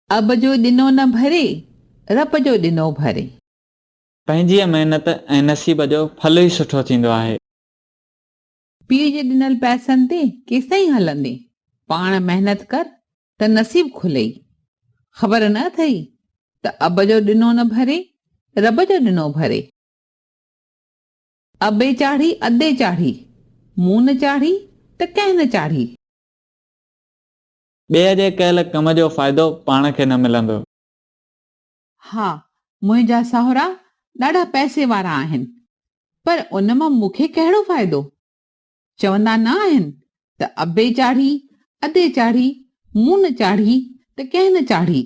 اب جو ڏنو نه ڀري، رب جو ڏنو ڀري. پنهنجيء محنت ۽ نصيب جو ڦل ئي سٺو ٿيندو آهي. پيء جي ڏنل پئسن تي ڪيستائين هلندين؟ پاڻ محنت ڪر ته نصيب کلئي. خبر نه اٿئي ته اب جو ڏنو نه ڀري، رب جو ڏنو ڀري. ابي چاڙهي ادي چاڙهي، مون نه چاڙهي ته ڪنهن نه چاڙهي. ٻئي جي ڪيل ڪم جو فائدو پاڻ کي نه ملندو. ها، منهنجا ساهرا ڏاڍا پئسي وارا آهن، پر ان مان مون کي ڪهڙو فائدو؟ چوندا نه آهن ته ابي چاڙهي، ادي چاڙهي، مون نه چاڙهي ته ڪنهن نه چاڙهي.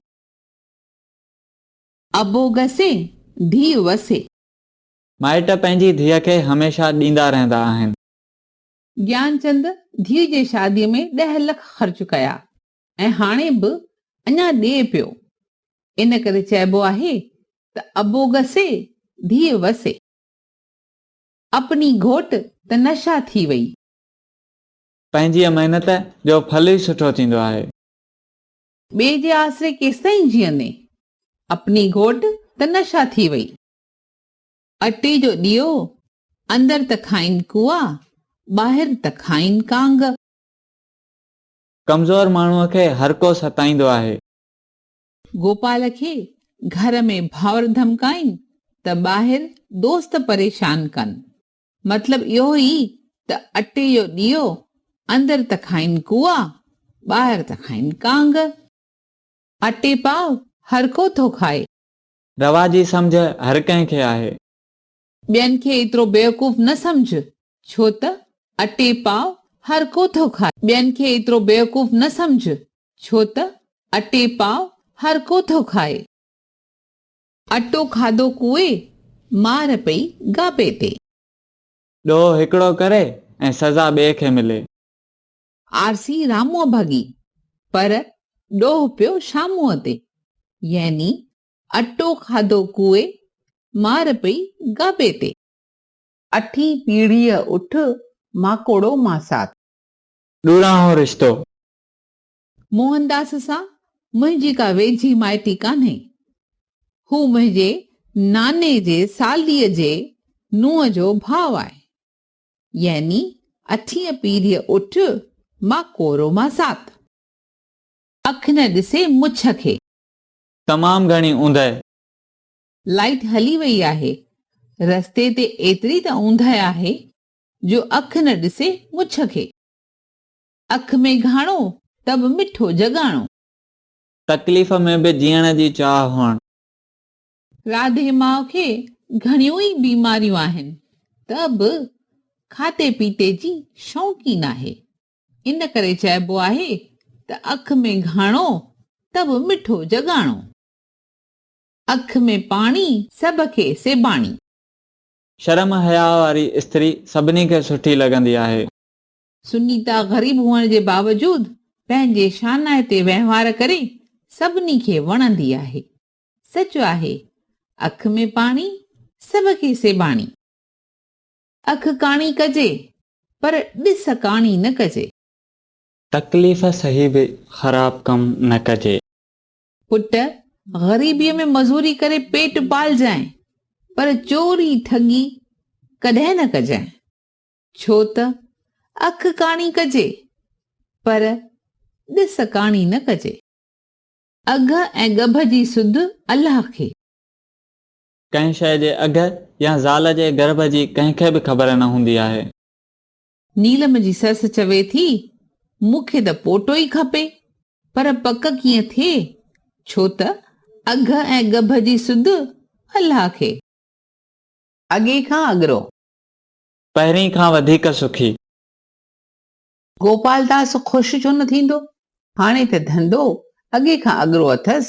ابو گسي، ڌيء وسي. مائٽ پنهنجي ڌيء کي هميشه ڏيندا رهندا آهن. گيانچند ڌيء جي شاديء ۾ ڏهه لک خرچ ڪيا ۽ هاڻي به اڃا ڏئي پيو. ان ڪري چئبو آهي ته ابو گسي، ڌيء وسي. اپني گهوٽ ته نشا ٿي وئي. پنهنجيء محنت جو ڦل ئي سٺو ٿيندو آهي. ٻئي جي آسري ڪيستائين جيئندين؟ اپني گهوٽ ته نشا ٿي وئي. اٽي جو ڏيئو، اندر ته کائين ڪوئا، ٻاهر ته کائين ڪانگ. ڪمزور ماڻهوء کي هر ڪو ستائيندو آهي. گوپال کي گهر ۾ ڀائر ڌمڪائين ته ٻاهر دوست پريشان ڪن. مطلب اهو ئي ته اٽي جو ڏيئو، اندر ته کائين ڪوئا، ٻاهر ته کائين ڪانگ. اٽي پاء هر ڪو ٿو کائي. رواجي سمجهه هر ڪنهن کي آهي. ٻين کي ايترو بيوقوف نه سمجهه، ڇو ته اٽي پاء هر ڪو ٿو کائي. ٻين کي ايترو بيوقوف نه سمجهه، ڇو ته اٽي پاء هر ڪو ٿو کائي. اٽو کاڌو ڪوئي، مار پئي گابي تي. ڏوهه هڪڙو ڪري ۽ سزا ٻئي کي ملي. آرسي راموء ڀڳي، پر ڏوهه پيو شاموء تي. يعني اٽو کاڌو ڪوئي، مار پئي گابي تي. اٺين پيڙهيء اٺ، ماڪوڙو ماسات. ڏورانهون رشتو. موهنداس سان منهنجي ڪا ويجهي مائٽي ڪانهي. هو منهنجي ناني جي ساليء جي نونهن جو ڀاء آهي. يعني اٺينء پيڙهيء اٺ، ماڪوڙو ماسات. اک نه ڏسي مڇ کي. تمام گهڻي اوندهه. لائيٽ هلي وئي آهي. رستي تي ايتري ته اوندهه آهي جو اک نه ڏسي مڇ کي. اک ۾ گهاڻو ته به مٺو جڳاڻو. تڪليف ۾ به جيئڻ جي چاهه هئڻ. راڌي ماء کي گهڻيون ئي بيماريون آهن ته به کاڌي پيتي جي شوقين آهي. ان ڪري چئبو آهي ته اک ۾ گهاڻو ته به مٺو جڳاڻو. اک ۾ پاڻي سڀ کي سيباڻي. شرم حياء واري استري سڀني کي سٺي لڳندي آهي. سنيتا غريب هئڻ جي باوجود پنهنجي شانائتي وهنوار ڪري سڀني کي وڻندي آهي. سچ آهي اک ۾ پاڻي سڀ کي سيباڻي. اک ڪاڻي ڪجي پر ڏس ڪاڻي نه ڪجي. تڪليف سهي به خراب ڪم نه ڪجي. پٽ، غريبيء ۾ مزوري ڪري پيٽ پالجانء، پر چوري ٺڳي ڪڏهن نه ڪجانء. ڇو ته اک ڪاڻي ڪجي، پر ڏس ڪاڻي نه ڪجي. اگهه ۽ ڳڀ جي سڌ الله کي. ڪنهن شيء جي اگهه يا زال جي گرڀ جي ڪنهن کي به خبر نه هوندي آهي. نيلم جي سس چوي ٿي، مون کي ته پوٽو ئي کپي، پر پڪ ڪيئن ٿئي، ڇو ته اگهه ۽ ڳڀ جي سڌ الله کي. اڳي کان اڳرو. پهرين کان وڌيڪ سکي. گوپالداس خوش ڇو نه ٿيندو، هاڻي ته ڌنڌو اڳي کان اڳرو اٿس.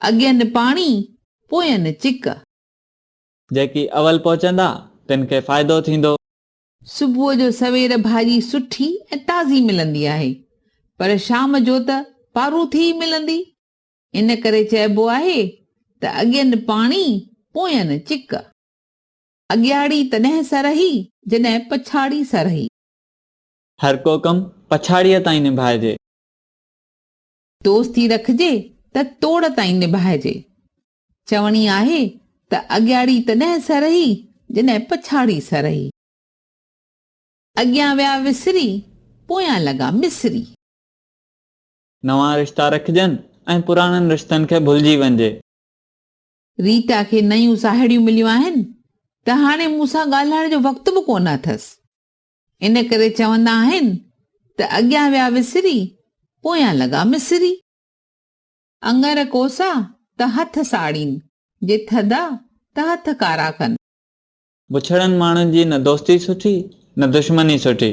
اڳين پاڻي، پوين چڪ. جيڪي اول پهچندا، تن کي فائدو ٿيندو. صبح جو سوير ڀاڄي سٺي ۽ تازي ملندي آهي، پر شام جو ته پاروٿي ئي ملندي. ان ڪري چئبو آهي ته اڳين پاڻي، پوين چڪ. اڳياڙي تڏهن سرهي، جڏهن پڇاڙي سرهي. هر ڪو ڪم پڇاڙيء تائين نڀائجي. دوستي رکجي ته توڙ تائين نڀائجي. چوڻي آهي ته اڳياڙي تڏهن سرهي، جڏهن پڇاڙي سرهي. اڳيان ويا وسري، پويان لڳا مصري. نوان رشتا رکجن ۽ پراڻن رشتن کي ڀلجي وڃجي. ريٽا کي نيون ساهيڙيون مليون آهن ته هاڻي مون سان ڳالهائڻ جو وقت به ڪونه اٿس. ان ڪري چوندا آهن ته اڳيان ويا وسري، پويان لڳا مصري. اڱر ڪوسا ته هٿ ساڙين، جي ٿڌا ته هٿ ڪارا ڪن. بڇڙن ماڻهن جي نه دوستي سٺي نه دشمني سٺي.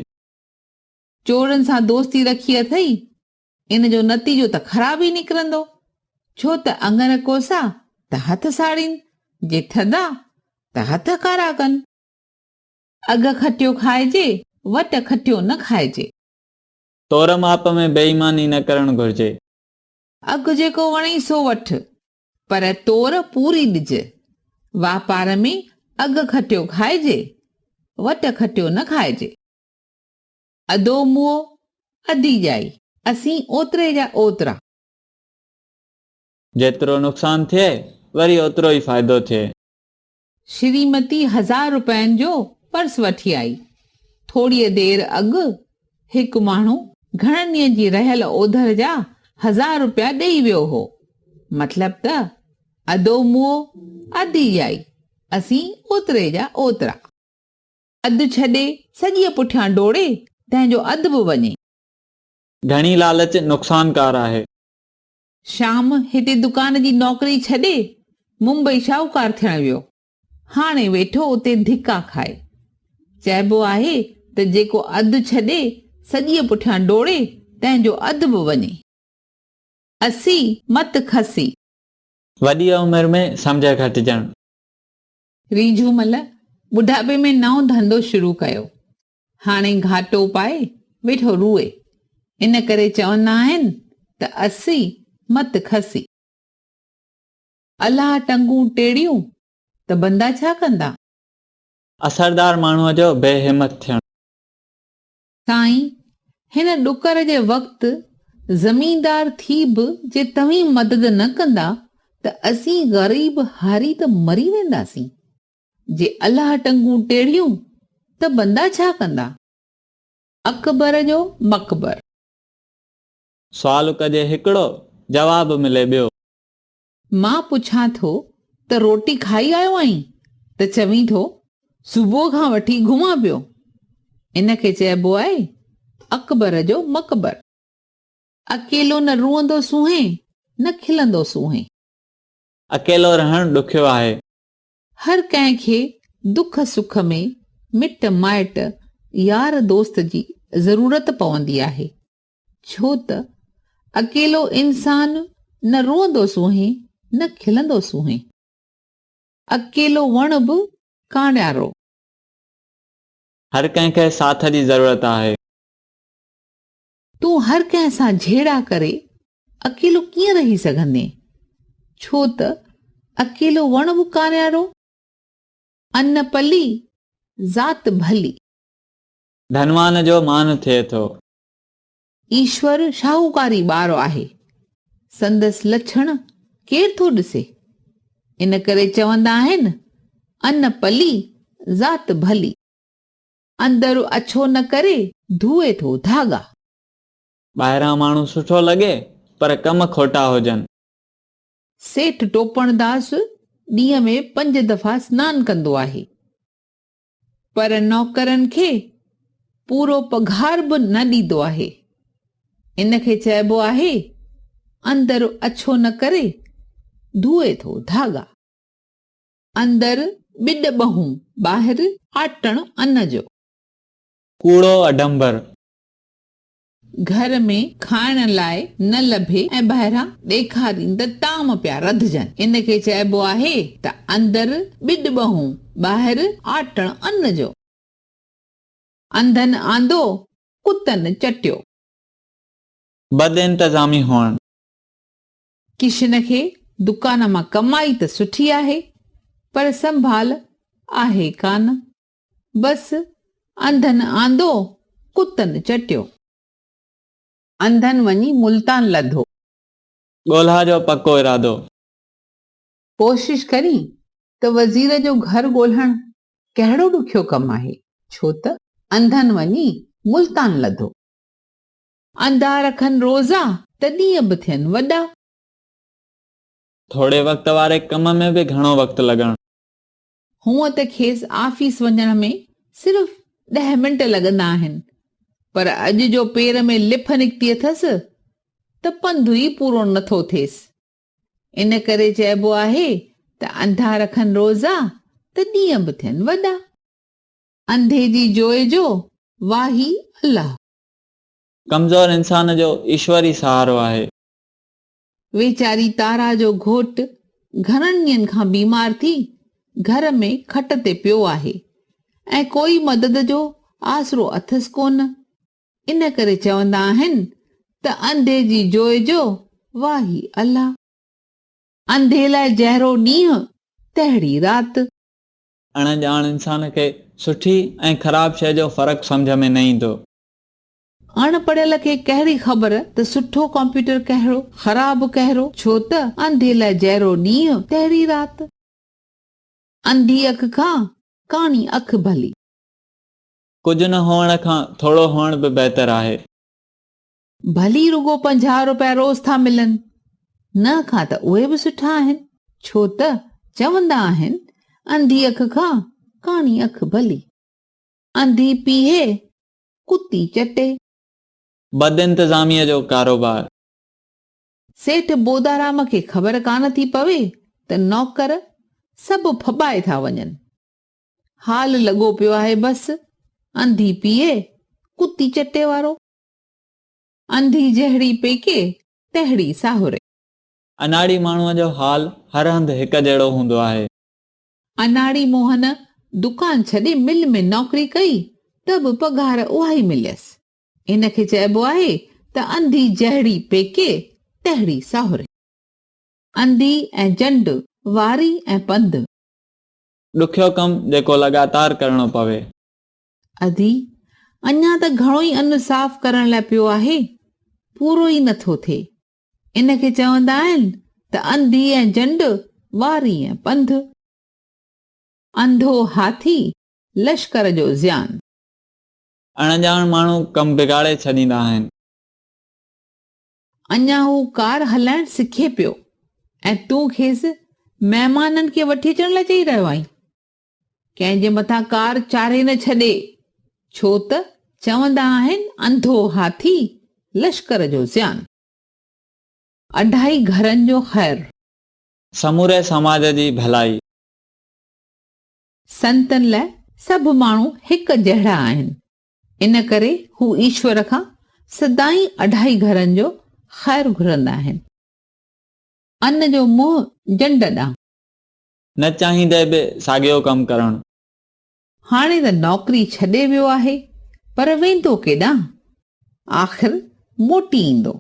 چورن سان دوستي رکي اٿئي، ان جو نتيجو ته خراب ئي نڪرندو، ڇو ته اڱر ڪوسا ته هٿ ساڙين، جي ٿڌا ته هٿ ڪارا ڪن. اگهه کٽيو کائجي، وٽ کٽيو نه کائجي. تور ماپ ۾ بي ايماني نه ڪرڻ گهرجي. اگهه جيڪو وڻئي سو وٺ، پر تور پوري ڏج. واپار ۾ اگهه کٽيو کائجي، وٽ کٽيو نه کائجي. ادو موئو، ادي ڄائي، اسين اوتري جا اوترا. جيترو نقصان ٿئي، وري اوترو ئي فائدو ٿئي. شريمتي هزار روپين جو پرس وٺي آئي. ٿوريء دير اڳ هڪ ماڻهو گهڻن ڏينهن جي رهيل اوڌر جا هزار روپيا ڏيئي ويو هو. مطلب ته ادو موئو، ادي ڄائي، اسين اوتري جا اوترا. اڌ ڇڏي سڄيء پٺيان ڊوڙي، تنهن جو اڌ به وڃي. گهڻي لالچ نقصانڪار آهي. شيام هتي دڪان جي نوڪري ڇڏي ممبئي شاهوڪار ٿيڻ ويو. هاڻي ويٺو اتي ڌڪا کائي. چئبو آهي ته جيڪو اڌ ڇڏي سڄيء پٺيان ڊوڙي، تنهن جو اڌ به وڃي. اسي مت کسي. وڏيء عمر ۾ سمجهه گهٽجڻ. ريجهومل ٻڍاپي ۾ نئون ڌنڌو شروع ڪيو. هاڻي گهاٽو پائي ويٺو روئي. ان ڪري چوندا آهن ته اسي مت کسي. الله ٽنگون ٽيڙيون ته بندا ڇا ڪندا؟ اثردار ماڻهوء جو بي همت ٿيڻ. سائين، هن ڏڪر جي وقت زميندار ٿي به جي توهين مدد نه ڪندا ته اسين غريب هاري ته مري وينداسين. جي الله ٽنگون ٽيڙيون ته بندا ڇا ڪندا؟ اڪبر جو مقبر. سوال ڪجي هڪڙو، جواب ملي ٻيو. مان پڇان ٿو ته روٽي کائي آيو آهين ته چوين ٿو صبح کان وٺي گهمان پيو. ان کي چئبو آهي اڪبر جو مقبر. اڪيلو نه روئندو سونهين نه کلندو سونهين. اڪيلو رهڻ ڏکيو آهي. هر ڪنهن کي دک سک ۾ مٽ مائٽ يار دوست جي ضرورت پوندي آهي. ڇو ته اڪيلو انسان نه روئندو سونهين نه کلندو سونهين. اڪيلو وڻ به ڪاڻيارو. هر ڪنهن کي ساٿ جي ضرورت آهي. تون هر ڪنهن سان جهيڙا ڪري اڪيلو ڪيئن رهي سگهندين؟ ڇو ته اڪيلو وڻ به ڪاڻيارو. ان پلي، ذات ڀلي. ڌنوان جو مان ٿئي ٿو. ايشور شاهوڪاري ٻار آهي، سندس لڇڻ ڪير ٿو ڏسي؟ ان ڪري چوندا آهن، ان پلي، ذات ڀلي. اندر اڇو نه ڪري، ڌوئي ٿو ڌاڳا. ٻاهران ماڻهو سٺو لڳي، پر ڪم کوٽا هجن. سيٺ ٽوپڻداس ڏينهن ۾ پنج دفعا سنان ڪندو آهي. پر نوڪرن کي پورو پگهار به نه ڏيندو آهي. ان کي چئبو آهي اندر اڇو نه ڪري ڌوئي ٿو ڌاڳا. اندر ٻڏ ٻهون ٻاهر آٽڻ ان جو. ڪوڙو اڊمبر. گهر ۾ کائڻ لاء نه لڀي ۽ ٻاهران ڏيکارين ته طعام پيا رڌجن. ان کي چئبو آهي ته اندر ٻڏ ٻهون، ٻاهر آٽڻ ان جو. انڌن آندو، ڪتن چٽيو. بد انتظامي هئڻ. ڪشن کي دڪان مان ڪمائي ته سٺي آهي، پر سنڀال آهي ڪانه. بس انڌن آندو، ڪتن چٽيو. انڌن وڃي ملتان لڌو. ڳولها جو پڪو ارادو. ڪوشش ڪرين ته وزير جو گهر ڳولهڻ ڪهڙو ڏکيو ڪم آهي، ڇو ته انڌن وڃي ملتان لڌو. انڌا رکن روزا ته ڏينهن به ٿين وڏا. ٿوري وقت واري ڪم ۾ به گهڻو وقت لڳڻ. هونء ته کيس آفيس وڃڻ ۾ صرف ڏهه منٽ لڳندا آهن، پر اڄ جو پير ۾ لڦ نڪتي اٿس ته پنڌ ئي پورو نٿو ٿئيس. ان ڪري چئبو آهي ته انڌا رکن روزا ته ڏينهن به ٿين وڏا. انڌي جي جوئي جو واهي الله. ڪمزور انسان جو ايشور ئي سهارو آهي. ويچاري تارا جو گهوٽ گهڻن ڏينهن کان بيمار ٿي گهر ۾ کٽ تي پيو آهي ۽ ڪوئي مدد جو آسرو اٿس ڪونه. ان ڪري چوندا آهن ته انڌي جي جوئي جو واهي الله. انڌي لاء جهڙو ڏينهن تهڙي رات. اڻ ڄاڻ انسان کي سٺي ۽ خراب شيء جو فرق سمجهه ۾ نه ايندو. اڻ پڙهيل کي ڪهڙي خبر ته سٺو ڪمپيوٽر ڪهڙو، خراب ڪهڙو، ڇو ته انڌي لاء جهڙو ڏينهن تهڙي رات. انڌي اک کان ڪاڻي اک ڀلي. ڪجهه نه هئڻ کان ٿورو هئڻ به بهتر آهي. ڀلي رڳو 50 روپيا روز ٿا ملن، نه کان ته اهي به سٺا آهن، ڇو ته چوندا آهن انڌي اک کان ڪاڻي اک ڀلي. انڌي پيهي ڪتي چٽي. بدانتظاميء جو ڪاروبار. سيٺ بودارام کي خبر ڪانه ٿي پوي ته نوڪر سڀ ڦٻائي ٿا وڃن. حال لڳو پيو آهي بس، انڌي پيئي، ڪتي چٽي وارو. انڌي جهڙي پيڪي، تهڙي ساهري. اناڙي ماڻهوء جو حال هر هنڌ هڪ جهڙو هوندو آهي. اناڙي موهن دڪان ڇڏي مل ۾ نوڪري ڪئي ته به پگهار اها ئي مليس. ان کي چئبو آهي ته انڌي جهڙي پيڪي تهڙي ساهري. انڌي ۽ جنڊ، واري ۽ پنڌ. ڏکيو ڪم جيڪو لڳاتار ڪرڻو پوي. ادي، اڃا ته گهڻو ئي ان صاف ڪرڻ لاء پيو آهي، پورو ئي نٿو ٿئي. ان کي چوندا آهن ته انڌي ۽ جنڊ، واري ۽ پنڌ. انڌو هاٿي، لشڪر جو زيان. اڻڄاڻ ماڻهو ڪم بگاڙي ڇڏيندا آهن. اڃا هو ڪار هلائڻ سکي پيو ۽ تون کيس مهمانن کي وٺي اچڻ لاء چئي رهيو آهين. ڪنهن جي مٿان ڪار چاڙهي نه ڇڏي، ڇو ته چوندا آهن انڌو هاٿي، لشڪر جو زيان. اڍائي گهرن جو خير. سموري سماج جي ڀلائي. سنتن لاء سڀ ماڻهو هڪ جهڙا آهن، ان ڪري هو ايشور کان سدائين اڍائي گهرن جو خير گهرندا آهن. ان جو منهن جنڊ ڏانهن. نه چاهيندي به ساڳيو ڪم ڪرڻ. هاڻي ته نوڪري ڇڏي ويو آهي، پر ويندو ڪيڏانهن؟ آخر موٽي ايندو،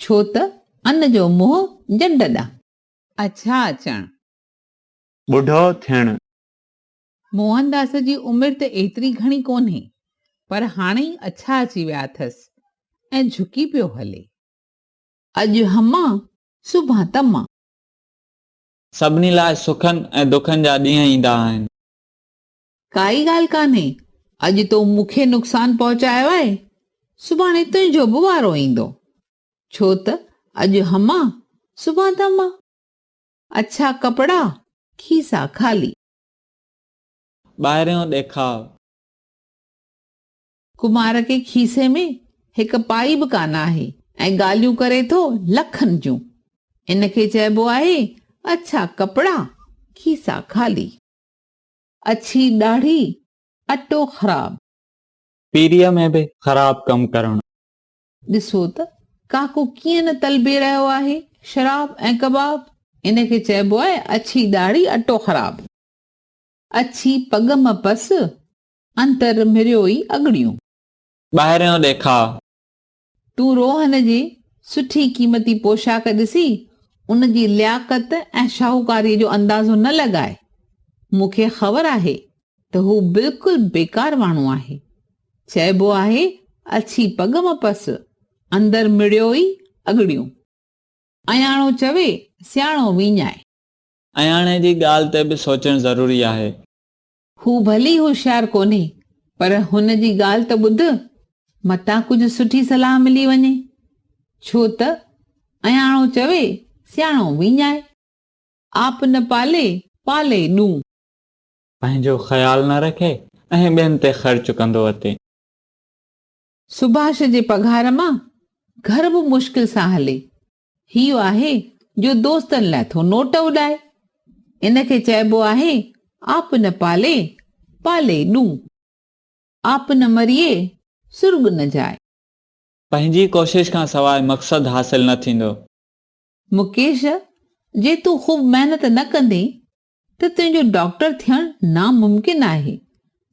ڇو ته ان جو منهن جنڊ ڏانهن. اڇا اچڻ. ٻڍو ٿيڻ. موهنداس جي عمر ته ايتري گهڻي ڪونهي، پر هاڻي ئي اڇا اچي ويا اٿس ۽ جهڪي پيو هلي. اڄ هما، سڀان تما. سڀني لاء سکن ۽ دکن جا ڏينهن ايندا آهن. ڪائي ڳالهه ڪانهي، اڄ تو مون کي نقصان پهچايو آهي، سڀاڻي تنهنجو به وارو ايندو، ڇو ته اڄ هما، سڀان تما. اڇا ڪپڙا، کيسا خالي. ٻاهريون ڏيکاء. ڪمار کي کيسي ۾ هڪ پائي به ڪانه آهي ۽ ڳالهيون ڪري ٿو لکن جون. ان کي چئبو آهي اڇا ڪپڙا، کيسا خالي. اڇي ڏاڙهي، اٽو خراب. پيريء ۾ به خراب ڪم ڪرڻ. ڏسو ته ڪاڪو ڪيئن نه طلبي رهيو آهي شراب ۽ ڪباب. ان کي چئبو آهي اڇي ڏاڙهي اٽو خراب. اڇي پڳ م پس، انتر مھريو ئي اڳڙيون. ٻاهريون ڏيکاء. تون روهن جي سٺي قيمتي پوشاڪ ڏسي ان جي لياقت ۽ شاهوڪاريء جو اندازو نه لڳاء. مون کي خبر آهي ته هو بلڪل بيڪار ماڻهو آهي. چئبو آهي اڇي پڳ م پس، اندر مڙيو ئي اڳڙيون. اياڻو چوي، سياڻو ويڃائي. اياڻي جي ڳالهه تي به سوچڻ ضروري آهي. هو ڀلي هوشيار ڪونهي، پر هن جي ڳالهه ته ٻڌ، متان ڪجهه سٺي صلاح ملي وڃي. ڇو ته اياڻو چوي، سياڻو ويڃائي. آپ نه پالي، پالي ڏون. پنهنجو خيال نه رکي ۽ ٻين تي خرچ ڪندو اٿي. سڀاش جي پگهار مان گهر به مشڪل سان هلي. هيء آهي جو دوستن لاء ٿو نوٽ اڏائي. ان کي چئبو آهي آپ نه پالي، پالي ڏون. آپ نه مريي، سرڳ نه جاء. پنهنجي ڪوشش کان سواء مقصد حاصل نه ٿيندو. مڪيش، جي تون خوب محنت نه ڪندين ته تنهنجو ڊاڪٽر ٿيڻ ناممڪن آهي،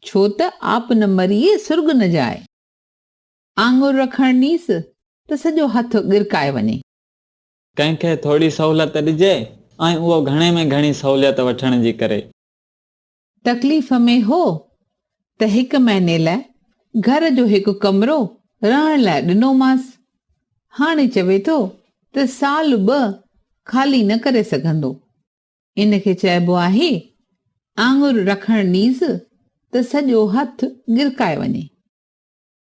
ڇو ته آپ نه مريئي سرڳ نه جاء. آڱر رکڻ ڏينس ته سڄو هٿ ڳرڪائي وڃي. ڪنهن کي ٿوري سهولت ڏجي ۽ اهو گهڻي ۾ گهڻي سهوليت وٺڻ جي ڪري. تڪليف ۾ هو ته هڪ مهيني لاء گهر جو هڪ ڪمرو رهڻ لاء ڏنومانس. هاڻي چوي ٿو ته سال ٻه خالي نه ڪري سگهندو. ان کي چئبو آهي آڱر رکڻ ڏينس ته سڄو هٿ ڳرڪائي وڃي.